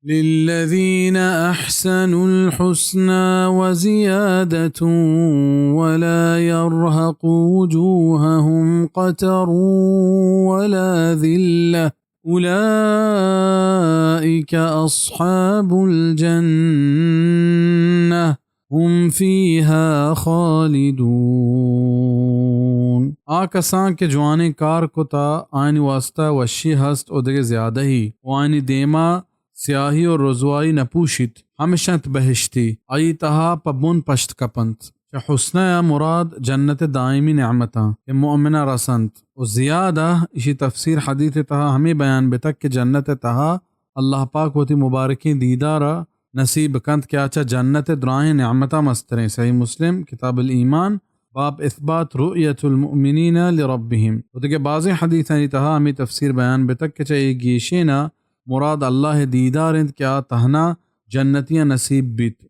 للذين أحسنوا الحسنى وزيادة ولا يرهق وجوههم قتر ولا ذلة أولئك أصحاب الجنة هم فيها خالدون۔ آ کساں کہ جوانیں کار کتا، آیانی واسطہ وشی ہست و دگہ زیادہی، و آیانی دیما سیاہی و رزوائی نہ پوشیت، ہمش انت بہشتی، آئی تہا پہ بن پشت کپنت۔ چہ حسنہ ء مراد جنت ء دائمی نعمتاں کہ مؤمناں رسنت و زیادہ ایشی تفسیر حدیث ء تہا ہمے بیان بتگ کہ جنت ء تہا اللہ پاک وتی مبارکیں دیدار ء نصیب کنت کہ آ چہ جنت ء دراہیں نعمتاں مستریں۔ صحیح مسلم، کتاب الایمان، باب اثبات رؤیت المؤمنین لربهم۔ و دگہ بازیں حدیثانی تہا ہمے تفسیر بیان بتگ کہ چہ اے گیشین ء مراد اللہ ء دیدار انت کہ آ تہنا جنتیاں نصیب بیت۔